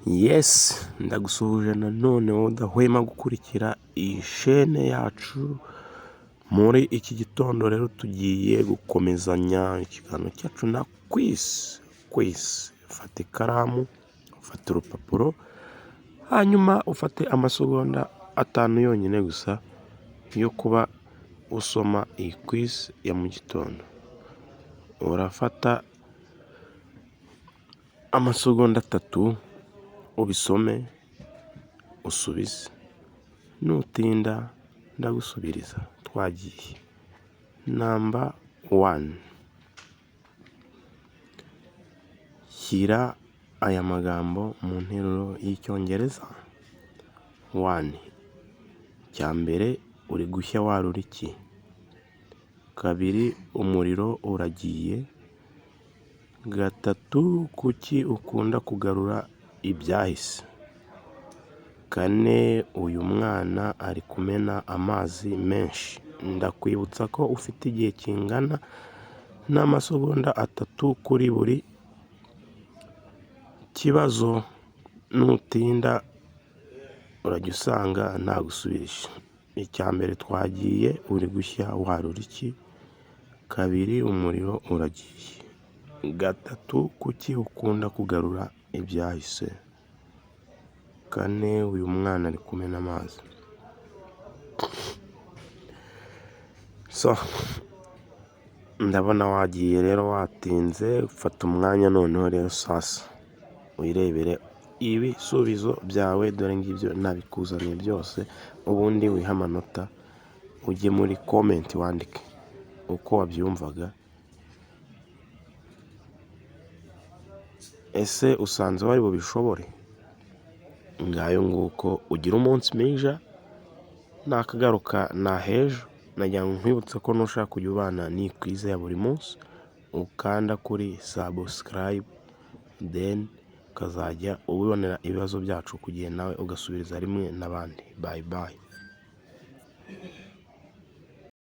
Yes, ndagusuhuje nanone wowe udahwema gukurikira iyi shene yacu. Muri iki gitondo rero tugiye gukomezanya ikiganiro cyacu na quiz. Quiz, fata ikaramu, ufate urupapuro, hanyuma ufate amasegonda 5 yonyine gusa yo kuba usoma iyi quiz ya mu gitondo. Urafata amasegonda 3 ubisome usubize, nutinda ndagusubiriza. Twagiye. Number one, shyira aya magambo mu nteruro y'Icyongereza. One, icya mbere uri gushya warura iki? 2, umuriro uragiye. 3, kuki ukunda kugarura ibyahise? 4, uyu mwana ari kumena amazi menshi. Ndakwibutsa ko ufite igihe kingana n'amasegonda 3 kuri buri kibazo, nutinda urajya usanga ntagusubije. Icya mbere twagiye, uri gushya warura iki? 2, umuriro uragiye. 3, kuki ukunda kugarura ibyahise? 4, uyu mwana ari kumena amazi. So, ndabona wagiye rero watinze, ufata umwanya noneho rero sasa wirebere ibisubizo byawe, dore ngibyo nabikuzaniye byose, ubundi wihe amanota, ujye muri comment wandike uko wabyumvaga. Ese usanze wari bubishobore? Ngayo nguko, ugire umunsi mwiza, nakagaruka nahejo. Nagira ngo nkwibutse ko nushaka kujya ubana n'iyi quiz ya buri munsi, ukanda kuri subscribe, then ukazajya ubonera ibibazo byacu ku gihe, nawe ugasubiriza rimwe n'abandi. Bye bye.